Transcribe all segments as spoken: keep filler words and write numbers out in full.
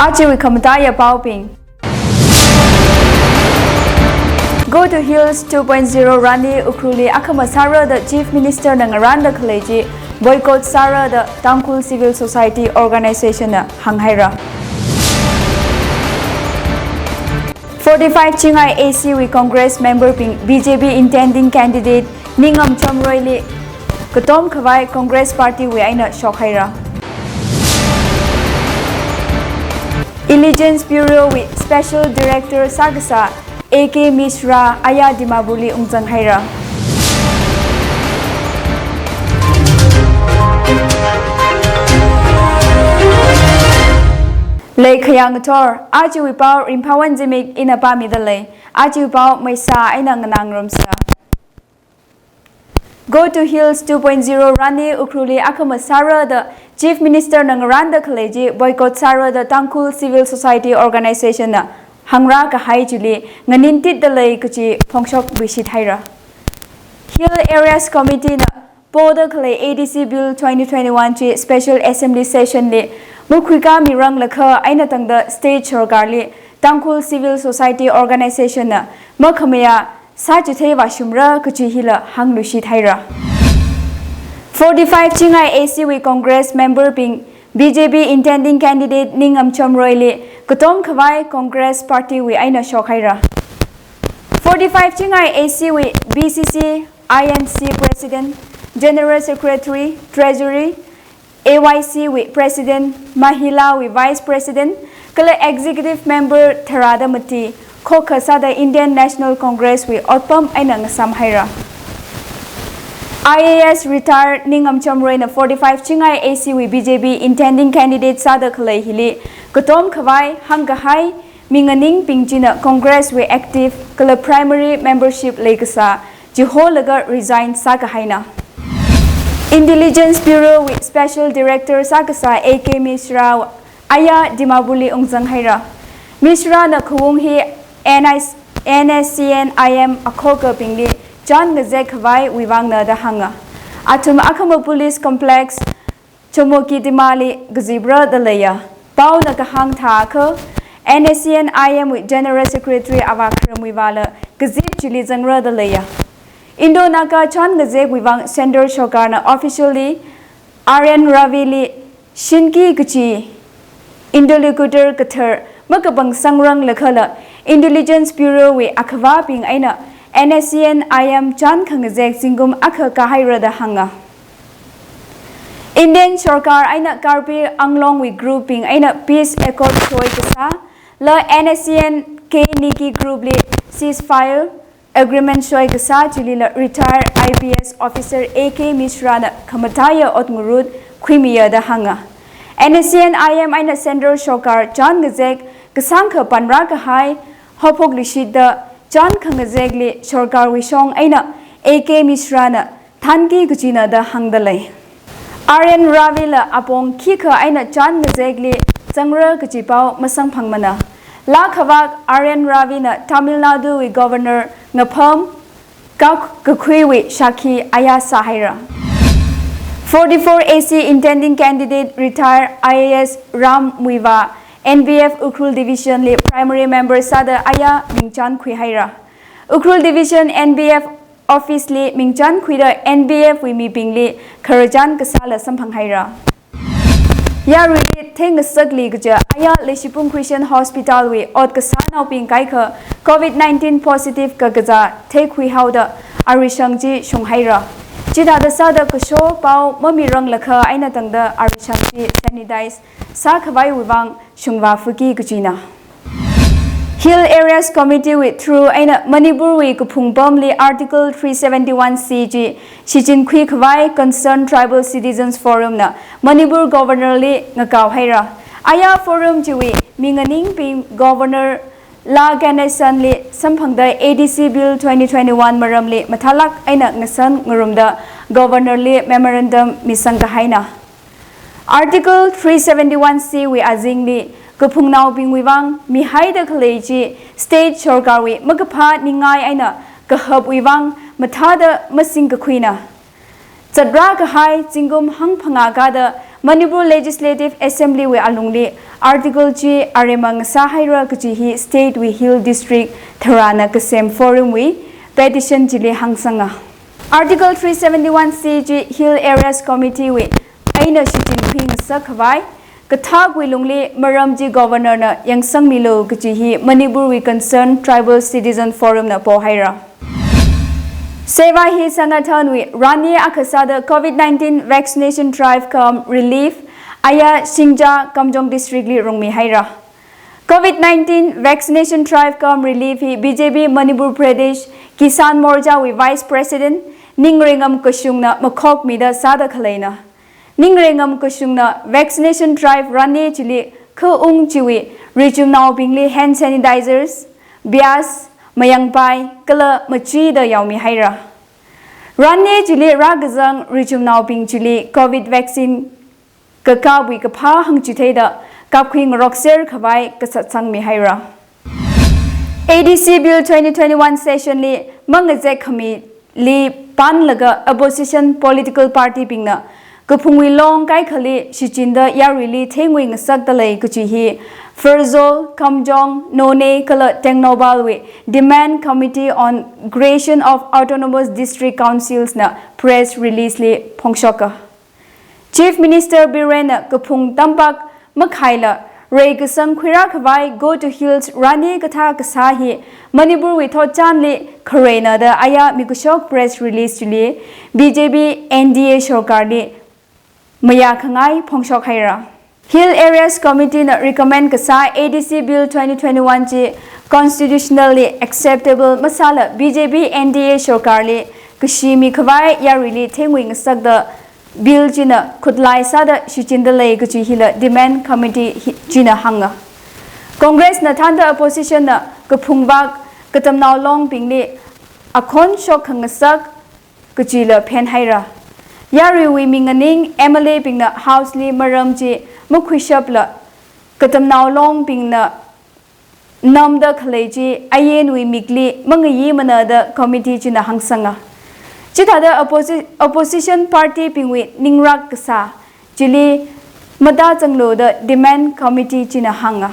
Ajawui khamataiya paobing. Go to Hills two point zero rally Ukhrulli akhama sāra da Chief Minister na ngarānda khalei chi boycott sāra da Tangkhul Civil Society Organization na hānghaira. Forty-five Chingai A C wui Congress member bing B J P intending candidate Ningam Chomroili katom khavai Congress Party wui eina shokhaira. Intelligence Bureau wui Special Director sākasā A K Mishra aya Dimapurli ungzanghaira. Lei khayang thor, ajawui pao Ringphāwon Zimik ina pāmida lei, ajawui pao maisa eina nganāngarumsa. Go to Hills two point zero rally Ukhrulli akhama sāra da Chief Minister na ngarānda khalei chi boycott sāra da Tangkhul Civil Society Organization na hāngrā kahai chili nganintitda lei kachi phongshokluishit haira. Hill Areas Committee na poda khalei A D C Bill twenty twenty-one chi Special Assembly Session li makhuikāmi ranglakha eina tangda State Sorkarli Tangkhul Civil Society Organization na makhamayā sāchithei vāshumra kachi hila hāngluishit haira. Forty-five Chingai A C wui Congress member bing B J P intending candidate Ningam Chomroili katom khavai Congress Party wui eina shokhaira. Forty-five Chingai A C wui B C C I N C President, General Secretary, Treasury, A Y C wui President, Mahila wui Vice President, kala Executive Member tharāda mati, khokha sāda Indian National Congress wui otpam eina ngasāmhaira. I A S retired Ningam Chomroina forty-five Chingai A C wui B J P intending candidate sāda khalei hili katom khavai hāngkahai, mi nganingbing china Congress wui active kala primary membership leikasā chiholaga resign sākahaina. Intelligence Bureau wui Special Director sākasā A K Mishra aya Dimapurli ungzanghaira. Mishra na khaung hi N I S, N S C N I M akhokabingli chān ngazek khavaiwui vangna da hānga. Athum akhama Police Complex Chumukedima li kazipra da leiya. Paona kahāng thākha, N S C N I M wui General Secretary Avā Kharamwui vāla kazip chili zangra da leiya. Indo-Naga chān ngazekwui vang Central Sorkarna officially R N Ravili shinki kachi interlocutor kathar makapang sangrang lakhala Intelligence Bureau wui akhavābing eina N S C N I M chān khangazek zingkum akha kāhaira da hānga. Indian Sorkar eina Karbi Anglong wui group bing eina peace accord soi kasā, la N S C N K Niki group li ceasefire agreement soi kasā chilila retired I P S officer A K Mishra na khamataiya ot ngarut khuimiya da hānga. N S C N I M eina Central Sorkar chān ngazek kasāngkha panra kahai haophokluishitda chān khangazekli Sorkarwui shong eina A K Mishra na thanki kachina da hāngda lei. R N Ravila apong khikha eina chān ngazekli zangra kachi pao masamphangmana. Laa khavak R N Ravina Tamil Nadu wui Governor ngapham ka-, kakhuiwui shākhi aya sāhaira. Forty-four A C intending candidate retired I A S Ram Muivah N B F Ukhrul Division li primary member sāda aya mingchān khuihaira. Ukhrul Division N B F office li mingchān khuida N B F wui mibingli khararchan kasāla samphanghaira. Yaruili theingasakli kaja aya Leishipung Christian Hospital wui ot kasānaobing kaikha covid nineteen positive kakazā theikhuihaoda aruishang chi shunghaira. Chithāda sāda kashok pao mamiranglakha eina tangda aruishang chi sanitize sākhavaiwui vang shungvā fuki kachina. Hill Areas Committee wui through eina Manipurwui kaphung pamli Article three seventy-one C chi shichinkhui khavai Concerned Tribal Citizens Forum na Manipur Governor li ngakao haira. Aya forum chiwui minganingbing Governor La Ganesan li samphangda A D C Bill twenty twenty-one maramli mathālak eina ngasan ngarumda Governor li memorandum misang kahaina. Article three seventy-one C wui azingli kaphungnaobingwui vang mihaida khalei chi state sorkarwui makaphā ningai eina kahapwui vang mathāda masing kakhuina. Chatra kahai zingkum hangphangā kada Manipur Legislative Assembly wui alungli Article chi aremma ngasāhaira kaji hi state wui hill district tharāna kasem forum wui petition chili hāngsanga. Article three seventy-one C chi Hill Areas Committee wui eina shichin khuingasak khavai kathākwui lungli maram chi governor na yangsangmilu kaji hi Manipur wui concerned tribal citizen forum na pohaira. Seva Hi Sangathan wui rani akha sāda covid nineteen vaccination drive cum relief aya Singja Kamjong district li rungmihaira. Covid nineteen vaccination drive cum relief hi B J P Manipur Pradesh Kisan Morcha wui Vice President Ningrengam Kashung na makhokmida sāda khaleina. Ningrengam Kashung na vaccination drive rani chili khaung chiwui richumnaobingli hand sanitizers, bias, mayangpai, kala machida yaomihaira. Rani chili rākazang richumnaobing chili covid vaccine kakapwui kaphā hāngchitheida kapkhui ngarokser khavai kasat sangmihaira. A D C Bill twenty twenty-one session li mangazek khamili panlaga opposition political party bingna kaphungwui long kaikhali shichinda yaruili thengwui ngasakda lei kaji hi Pherzawl, Kamjong, Noney kala Tengnoupal wui Demand Committee on Creation of Autonomous District Councils na press release li phongshoka. Chief Minister Biren na kaphung tampak makhaila reikasang khuirā khavai Go to Hills rani kathā kasā hi Manipur wui thotchanli khareina da aya mikashok press release chili B J P N D A sorkarli mayākhangai phongshok haira. Hill Areas Committee na recommend kasā A D C Bill twenty twenty-one chi constitutionally acceptable masāla B J P N D A sorkarli kashimi khavai yaruili thengwui ngasakda bill china khutlai sāda shichinda lei kaji hila demand committee hi, china hānga. Congress na thānda opposition na kaphungvak katamnao longbingli akhon shok khangasak kajila phenhaira. Yaruiwui minganing M L A bingna House li maram chi makhuishapla katamnao longbingna namda khalei chi ayenwui mikli mangayimana da committee china hāngsanga. Chithāda opposi-, opposition party bingwui ningrak kasā chili matazanglu da demand committee china hānga.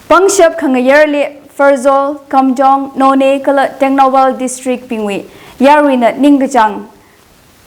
Pangshap khangayarli Pherzawl, Kamjong, Noney kala Tengnoupal district bingwui yaruina ningkachāng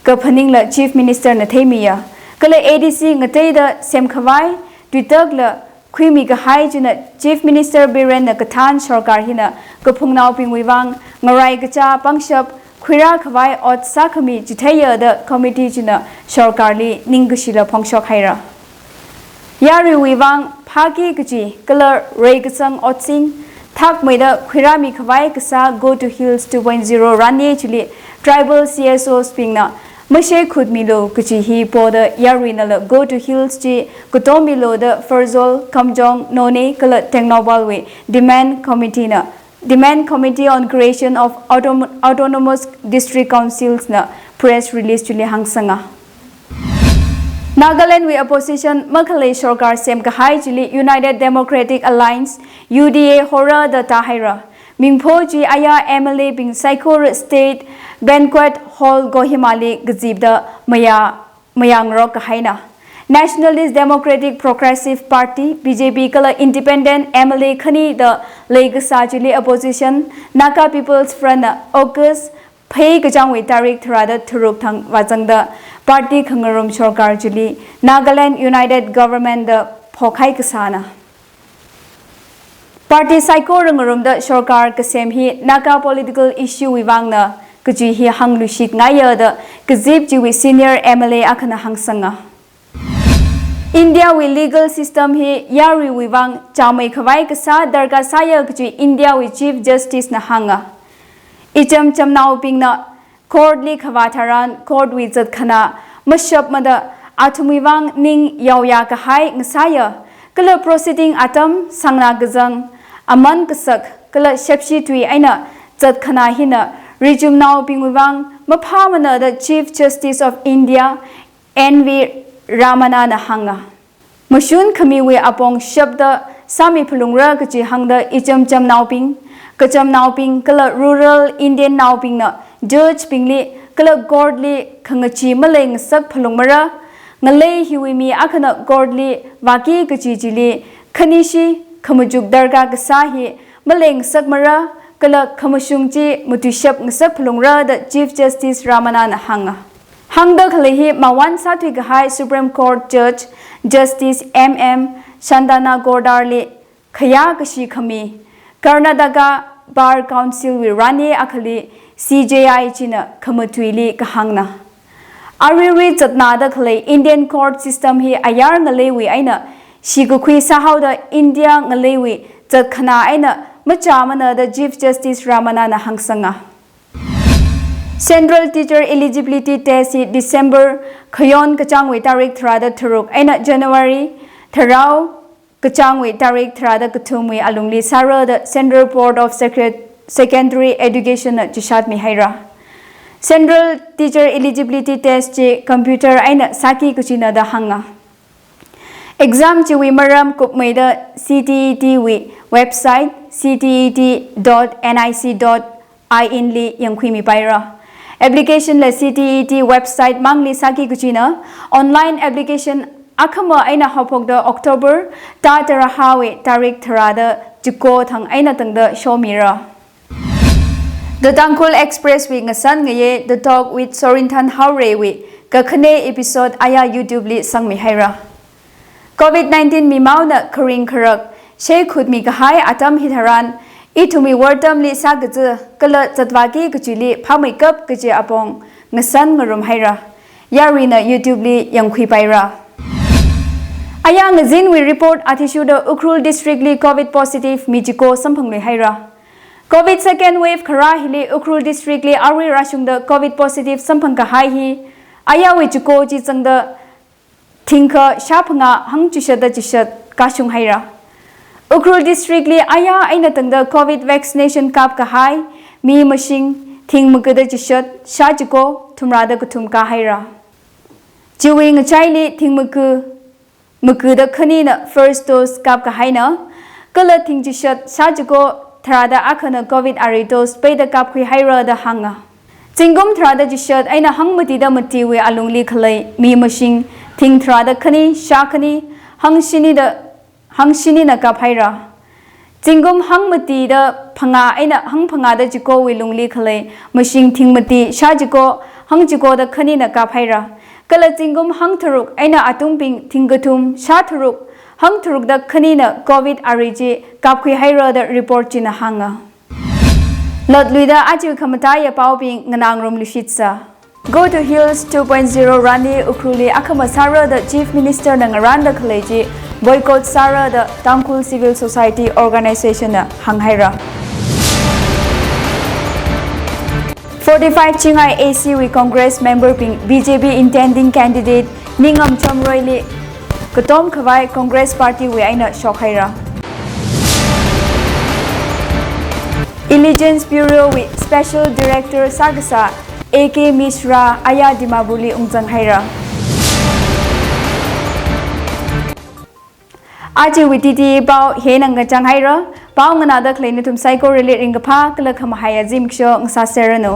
kaphaningla Chief Minister na theimiya. Kala A D C ngateida semkhavai tuitakla khuimi kahai china Chief Minister Biren na kathān sorkar hina kaphungnaobingwui vang ngarai kachā pangshap khuirā khavai ot sākhami chitheiya da committee china sorkarli ningkashila phongshok haira. Yaruiwui vang phāki kachi kala reikasang otsing thakmeida khuirāmi khavai kasā Go to Hills two point zero rani chili tribal C S Os bingna masheikhutmilu kachi hi poda yaruinala Go to Hills chi katommilu da Pherzawl, Kamjong, Noney kala Tengnoupal wui demand committee na Demand Committee on Creation of Autom-, Autonomous District Councils na press release chili hāngsanga. Nagaland wui opposition makhalei sorkar semkahai chili United Democratic Alliance, U D A, hora da tāhaira. Mingpho chi aya M L A bing saikora State Banquet Hall Kohima li kazipda maya mayāngarok kahaina. Nationalist Democratic Progressive Party, B J P kala independent M L A khani da leikasā chili opposition Naga People's Front na August phei kachāngwui tarik tharāda tharuk thang vāzangda party khangarum sorkar chili Nagaland United Government da phokhai kasāna. Party saikora ngarumda sorkar kasem hi Naga political issue wui vangna kaji hi hāngluishit ngaiya da kazip chiwui senior M L A akhana hāngsanga. India wui legal system hi yaruiwui vang chāmei khavai kasā darkar sāya kaji India wui Chief Justice na hānga. Icham chamnaobingna court li khavā tharan court wui zatkhana mashapmada athumwui vang ning yaoya kahai ngasāya. Kala proceeding atam sangna kazang, aman kasak kala shepshi tui eina zatkhana hina richumnaobingwui vang maphāmana da Chief Justice of India N V Ramana na hānga. Mashun khamiwui apong shapda sāmi phalungra kaji hāngda icham chamnaobing, kachamnaobing kala rural Indian naobingna judge bingli kala court li khangachee malei ngasak phalungmara, Ngalei hiwui mi akhana court li vāki kachi chili khanishi khamachuk darkar kasā hi maleng sakmara kala khamashung chi matuishap ngasak phalungra da Chief Justice Ramanana hānga. Hāngda khalei hi mawun sāthui kahai Supreme Court Judge Justice M M Santana Gordar li khayā kashi khami Karnataka Bar Council wui rani akhali C J I china khamatuili kahāngna. Aruirui zatnada khalei Indian court system hi ayar ngaleiwui eina shikakhui sāhaoda India ngaleiwui zatkhanā eina machāmana da Chief Justice Ramanana hāngsanga. Central Teacher Eligibility Test hi December khayon kachāngwui tarik tharāda tharuk eina January tharao kachāngwui tarik tharāda kathumwui alungli sāra da Central Board of Secret-, Secondary Education na chishat mihaira. Central Teacher Eligibility Test chi computer eina sāki kachina da hānga. Exam chiwui maram kupmeida C T E T wui website C T E T dot N I C dot I N li yangkhui mipaira. Application la C T E T website mangli sāki kachina, online application akhama eina haophokda October tā tarāhawui tarik tharāda chiko thang eina tangda shomira. The Tangkhul Express wui ngasān ngayei The Talk with Sorinthan Haorei wui kakhane episode aya YouTube li sangmihaira. Covid nineteen mimaona kharing kharak sheikhut mikahai atam hitharan, ithumwui wortamli sākaza kala zatvāki kachili phāmeikap kachi apong ngasān ngarumhaira. Yaruina YouTube li yangkhuipaira. Aya ngazinwui report athishurda Ukhrul District li Covid positive mi chiko samphangluihaira. Covid second wave kharā hili Ukhrul District li arui rāshungda Covid positive samphang kahai hi ayawui chiko chi zangda thingkha shāphangā hangchishatda chishat kashunghaira. Ukhrul District li aya eina tangda Covid vaccination kap kahai mi mashing thing makada chishat shā chiko thumrāda kathum kāhaira. Chiwui ngachaili thing maku, makada khanina first dose kap kahaina, kala thing chishat shā chiko tharāda akhana Covid ari dose peida kapkhuihaira da hānga. Zingkum tharāda chishat eina hangmatida matiwui alungli khalei mi mashing thing tharāda khani shā khani hangshinida, hangshinina kaphaira. Zingkum hangmatida phangā eina hangphangāda chikowui lungli khalei mashing thing mati shā chiko hangchikoda khanina kaphaira. Kala zingkum hangtharuk eina atungbing thing kathum shā tharuk hangtharukda khanina Covid ari chi kapkhuihaira da report china hānga. Lotluida aja khamataiya paobing nganāngarumluishitsa. Go to Hills two point zero rani Ukhrulli akhama sāra da Chief Minister na ngarānda khalei chi boycott sāra da Tangkhul Civil Society Organization na hānghaira. Forty-five Chingai A C wui Congress member bing B J P intending candidate Ningam Chomroili katom khavai Congress Party wui eina shokhaira. Intelligence Bureau wui Special Director sākasā A K Mishra aya Dimapurli ungzanghaira. Ajawui T T A pao hina ngachang haira. Pao nganāda khalei nathum saikorali ringkaphā kala khamahaiya zimiksho ngasāserranu.